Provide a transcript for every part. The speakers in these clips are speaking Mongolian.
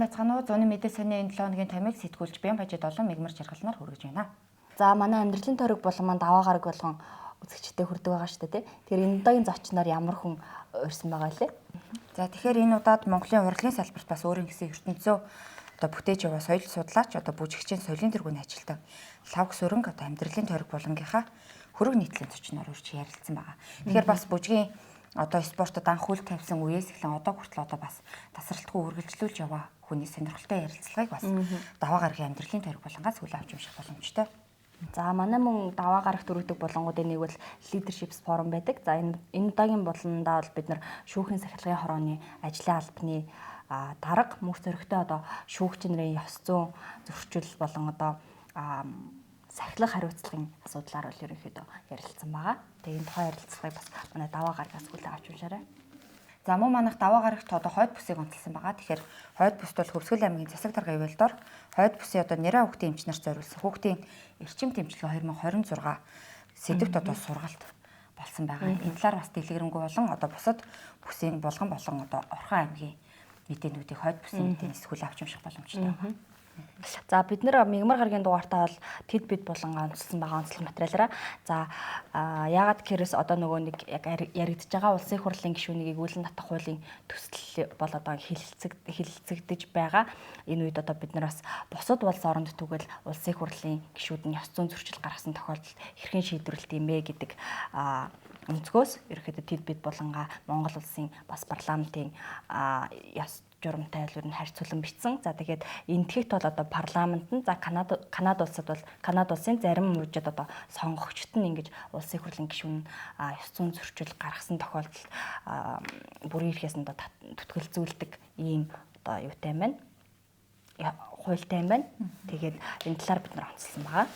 Сайн байцгаана уу? Зуны мэдээ сони энэ 7 хоногийн томьёог сэтгүүлч Бямбажид олон мегмар жаргалнаар хүргэж байна. За манай амьдралын тойрог болон маань даваа гараг болгон үзэгчтэй хүрдэг байгаа шүү дээ, тий. Тэгэхээр энэ удаагийн зочноор ямар хүн урьсан байгаа лээ? За тэгэхээр энэ удаад Монголын урлагийн салбарт бас өөрийн гэсэн ертөнцөө одоо бүтээж яваа соёл судлаач одоо бүжигчийн соёлын тэргүүний ажилтан Лавг Сүрэнг одоо амьдралын тойрог булангийнхаа хөрөг нийтлэлийн зочноор урьж ярилцсан байгаа. Тэгэхээр бас бүжгийн одоо спортод анх үл тавьсан үеэс эхлэн одоо хүртэл одоо бас тасралтгүй үргэлжлүүлж яваа хүний сонирхолтой ярилцлагыг бас даваа гарагийн амьдралын тойрог булангаас хүлээн авч унших боломжтой. За манай мөн даваа гарагт өргөдөг булангуудын нэг бол Leadership Forum байдаг. За энэ удаагийн буландаа бол бид нар шүүхийн сахилгын хорооны ажлын албаны дарга мөр зөрөгтэй одоо шүүгч нарын ёс зүйн зөрчил болон одоо сахилга хариуцлагын асуудлаар бол ерөнхийдөө ярилцсан байгаа. Тэгээ энэ тухайн ярилцлагыг бас манай даваа гарагаас хүлээн авч уншаарай. За мөн манайх даваа гарагт одоо хойд бүсийг онцлсан байгаа. Тэгэхээр хойд бүст бол Хөвсгөл аймгийн засаг дарга ивэлдор хойд бүсийн одоо нэраа хүүхдийн эмч нарт зориулсан хүүхдийн эрчим тэмцлэгээ 2026 сэдвт одоо сургалт болсон байгаа. Энэ талаар бас дэлгэрэнгүй болон одоо бусад бүсийн булган болон одоо Орхон аймгийн мэдээнүүдийг хойд бүсийн мэдээнээс хүлээн авч унших боломжтой байна. За бид нэр мегмар гарагийн дугаартаа бол тэд бид булан онцлсон байгаа онцлог материалаараа. За яагаад гэхээрээс одоо нөгөө нэг яг яригдж байгаа улсын хурлын гишүүнийг эгүүлэн татах хуулийн төсөл бол одоо хэлэлцэгдэж байгаа. Энэ үед одоо бид нар бас бусад улс оронд түгэл улсын хурлын гишүүд нь ёс зүйн зөрчил гаргасан тохиолдолд хэрхэн шийдвэрлэдэг юм бэ гэдэг өнцгөөс ерөнхийдөө тэд бид булангаа Монгол улсын бас парламентын ёс журамтай ер нь харьцуулан бичсэн. За тэгээд энтгэхт бол одоо парламент нь за Канада улсад бол Канада улсын зарим мужид одоо сонгогчд нь ингэж улсын хурлын гишүүн ёс зүйн зөрчил гаргасан тохиолдолд бүрийн эрхээс нь одоо түтгэлзүүлдэг ийм одоо юутай юм байна. Хуультай юм байна. Тэгээд энэ талаар бид нар онцлсон байгаа.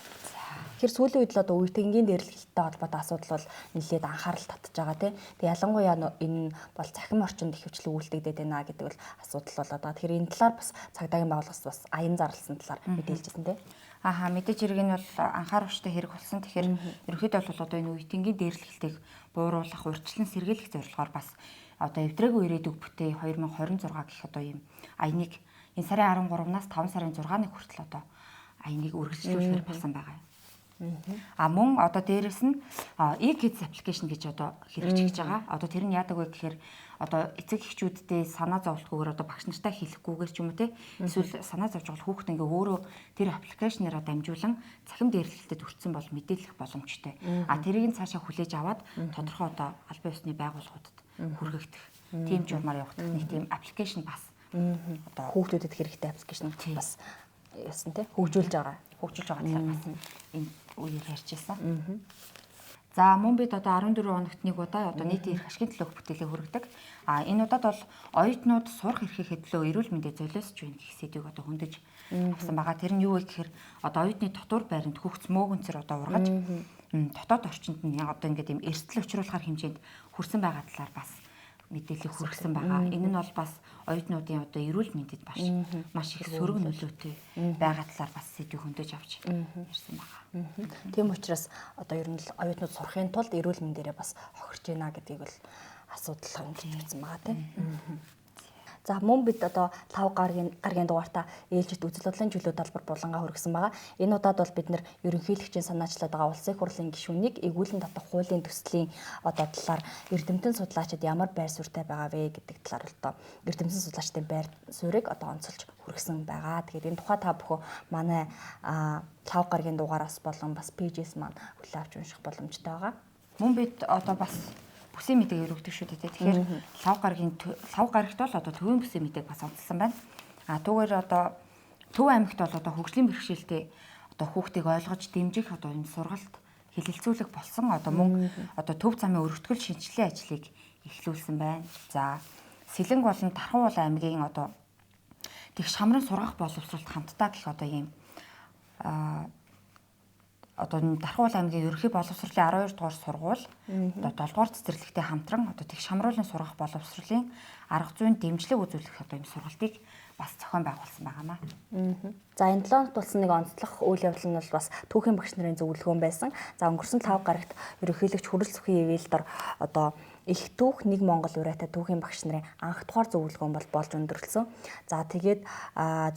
Тэгэхээр сүүлийн үед л одоо үе тэнгийн дээрлэлттэй холбоотой асуудал бол нэлээд анхаарал татж байгаа тий. Тэгээ ялангуяа энэ бол цахим орчинд ихэвчлэн үйлдэгдээд байна гэдэг бол асуудал болоод байгаа. Тэгэхээр энэ талаар бас цагдаагийн байгууллагаас бас аян зарласан талаар мэдээлжсэн тий. Аха, мэдээж хэрэг энэ бол анхааруулжтай хэрэг болсон. Тэгэхээр ерөнхийдөө бол одоо энэ үе тэнгийн дээрлэлтийг бууруулах, урьдчилан сэргийлэх зорилгоор бас одоо эвдрээгүй ирээдүг бүтээ 2026 гэх одоо ийм аяныг энэ сарын 13-наас 5 сарын 6-ны хүртэл одоо аяныг үргэлжлүүлэхээр болсон байгаа юм. А мөн одоо дээрэс нь e-kids application гэж одоо хэрэгжиж байгаа. Одоо тэр нь яадаг вэ гэхээр одоо эцэг эхчүүддээ санаа зовлтгүйгээр одоо багш нартай хэлэхгүйгээр ч юм уу те эсвэл санаа зовж байгаа хүүхэд ингээ өөрөө тэр аппликейшнаараа дамжуулан цахим дээрлэлтэд өртсөн бол мэдээлэх боломжтой. А тэрийг нь цаашаа хүлээж аваад тодорхой одоо албан ёсны байгууллагуудад хүргэгдэх тийм журмаар явагдах нэг тийм аппликейшн бас одоо хүүхдүүдэд хэрэгтэй аппликейшн бас яасан те хөгжүүлж байгаа. Хөгжүүлж байгаа талаар бас энэ үеэр ярьж ирсэн. За мөн бид одоо 14 хоногт нэг удаа одоо нийтийн эрх ашигын төлөөх бүтээлээ хүргэдэг. А энэ удаад бол оюутнууд сурах эрхийнхээ төлөө эрүүл мэндэ золиосч байна гэх сэдвийг одоо хөндөж авсан байгаа. Тэр нь юу вэ гэхээр одоо оюутны дотуур байранд хөгц мөөгөнцөр одоо ургаж дотоод орчинд нь одоо ингээд юм эрсдэл учруулахар хэмжээнд хүрсэн байгаа талаар бас мэдээлэл хүргэсэн байгаа. Энэ нь бол бас оюутнуудын одоо эрүүл мэндэд маш маш их сөрөг нөлөөтэй байгаа талаар бас сэдвийг хөндөж авч ярьсан байгаа. Тийм учраас одоо ер нь л оюутнууд сурахын тулд эрүүл мэндээрээ бас хохирч байна гэдгийг бол асуудал хөндөж бичсэн байгаа тийм. За мөн бид одоо лав гарагийн дугаартаа ээлжит үзэл бодлын чөлөө талбар булангаа хүргэсэн байгаа. Энэ удаад бол бид нэр ерөнхийлөгчийн санаачлаад байгаа улсын хурлын гишүүнийг эгүүлэн татах хуулийн төслийн одоо талаар эрдэмтэн судлаачид ямар байр суурьтай байгаа вэ гэдэг талаар одоо эрдэмтэн судлаачдын байр суурийг одоо онцолж хүргэсэн байгаа. Тэгээд энэ тухай та бүхэн манай лав гарагийн дугаараас болон бас пэйжээс маань хүлээн авч унших боломжтой байгаа. Мөн бид одоо бас бүсийн мэдээг өргөдөг шүү дээ. Тэгэхээр лав гарагийн лав гарагт бол одоо төвийн бүсийн мэдээг бас онцлсан байна. А түүгээр одоо Төв аймагт бол одоо хөгжлийн бэрхшээлтэй одоо хүүхдийг ойлгож дэмжих одоо энэ сургалт хэлэлцүүлэх болсон. Одоо мөн одоо төв замын өргөтгөл шинжилгээ ажлыг эхлүүлсэн байна. За Сэлэнг болон Тархан уул аймгийн одоо тэг шамран сургах боловсролт хамтдаа гэх одоо ийм одоо Дархуул аймгийн ерөнхий боловсролын 12 дугаар сургууль одоо 7 дугаар цэцэрлэгтэй хамтран одоо тэг шамруулан сургах боловсролын арга зүйн дэмжлэг үзүүлэх одоо ийм сургалтыг бас зохион байгуулсан байгаамаа. За энэ 7 хоногт болсон нэг онцлог үйл явдал нь бол бас түүхийн багш нарын зөвлөгөөн байсан. За өнгөрсөн 5 гарагт ерөнхийлөгч Хүрэл Сүхийн ивэлдор одоо их түүх нэг Монгол ураатай түүхийн багш нарын анх дугаар зөвлөгөөн бол болж өндөрлөсөн. За тэгээд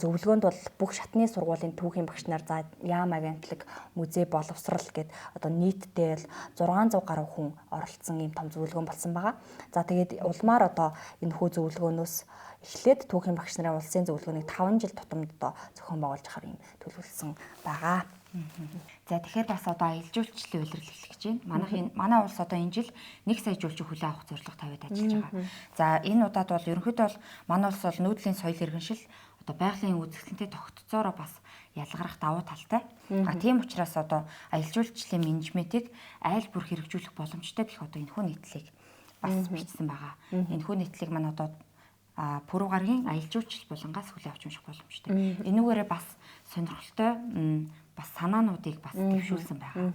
зөвлөгөөнд бол бүх шатны сургуулийн түүхийн багш нар за яам агентлаг, музей боловсрал гэд одоо нийтдээ л 600 гаруй хүн оролцсон ийм том зөвлөгөөн болсон байгаа. За тэгээд улмаар одоо энэ хүү зөвлөгөөнөөс эхлээд түүхийн багш нарын улсын зөвлөгөөнийг 5 жил тутамд одоо зохион байгуулж ахаар юм төлөвлөсөн байгаа. За тэгэхээр бас одоо аялал жуулчлалын улирал эхлэх гэж байна. Манай улс одоо энэ жил 1 сая жуулчин хүлээн авах зорилго тавиад ажиллаж байгаа. За энэ удаад бол ерөнхийдөө бол манай улс бол нүүдлийн соёл иргэншил одоо байгалийн үзэсгэлэнтэй тогтцоороо бас ялгарах давуу талтай. А тийм учраас одоо аялал жуулчлалын менежментийг айл бүр хэрэгжүүлэх боломжтой гэх одоо энэхүү нийтлэлийг бас бичсэн байгаа. Энэхүү нийтлэлийг манай одоо Пүрэв гарагийн аялал жуулчлал булангаас хүлээн авч унших боломжтой. Энүүгээрээ бас сонирхолтой бас санаануудыг бас дэвшүүлсэн байгаа.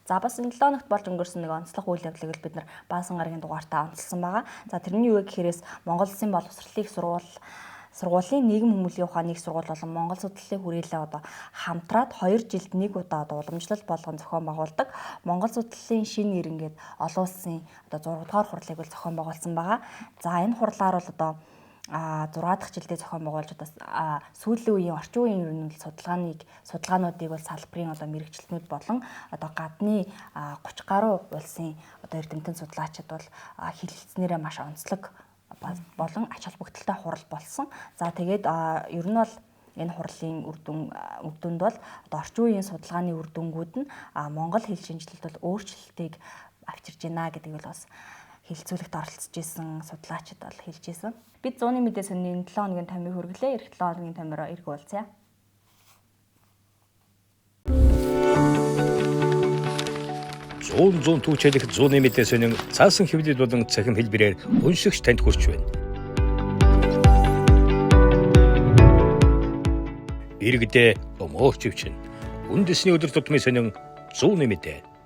За бас энэ 7 хоногт болж өнгөрсөн нэг онцлог үйл явдлыг л бид нар Баасан гарагийн дугаартаа онцлсон байгаа. За тэрний юу вэ гэхээрээс Монгол Улсын боловсролын их сургуулийн нийгэм хүмүүлийн ухааны их сургууль болон Монгол судлалын хүрээлэн одоо хамтраад 2 жилд нэг удаа одоо уламжлал болгон зохион байгуулдаг Монгол судлалын шинэ нэр ингээд олон улсын одоо 6 дугаар хурлыг бол зохион байгуулсан байгаа. За энэ хурлаар бол одоо 6 дахь жилдээ зохион байгуулж одоо сүүлийн үеийн орчин үеийн ер нь судалгаануудыг бол салбарын одоо мэрэгчлэтнүүд болон одоо гадны 30 гаруй улсын одоо эрдэмтэн судлаачид бол хэлэлцснээрээ маш онцлог болон ач холбогдолтой хурал болсон. За тэгээд ер нь бол энэ хурлын үр дүнд бол одоо орчин үеийн судалгааны үр дүнгууд нь Монгол хэл шинжилэлт бол өөрчлөлтийг авчирж байна гэдэг бол бас хэлэлцүүлэгт оролцож исэн судлаачид бол хэлж исэн. Бид зууны мэдээ сонины 7 хоногийн томьёо хүргэлээ. Ирэх 7 хоногийн томьёороо эрг уулзъя. 100 түүчэлэх зууны мэдээ сонин цаасан хэвлэл болон цахим хэлбэрээр уншигч танд хүрч байна. Иргэдээ өмөөрч өвчин. Үндэсний өдөр тутмын сонин зууны мэдээ.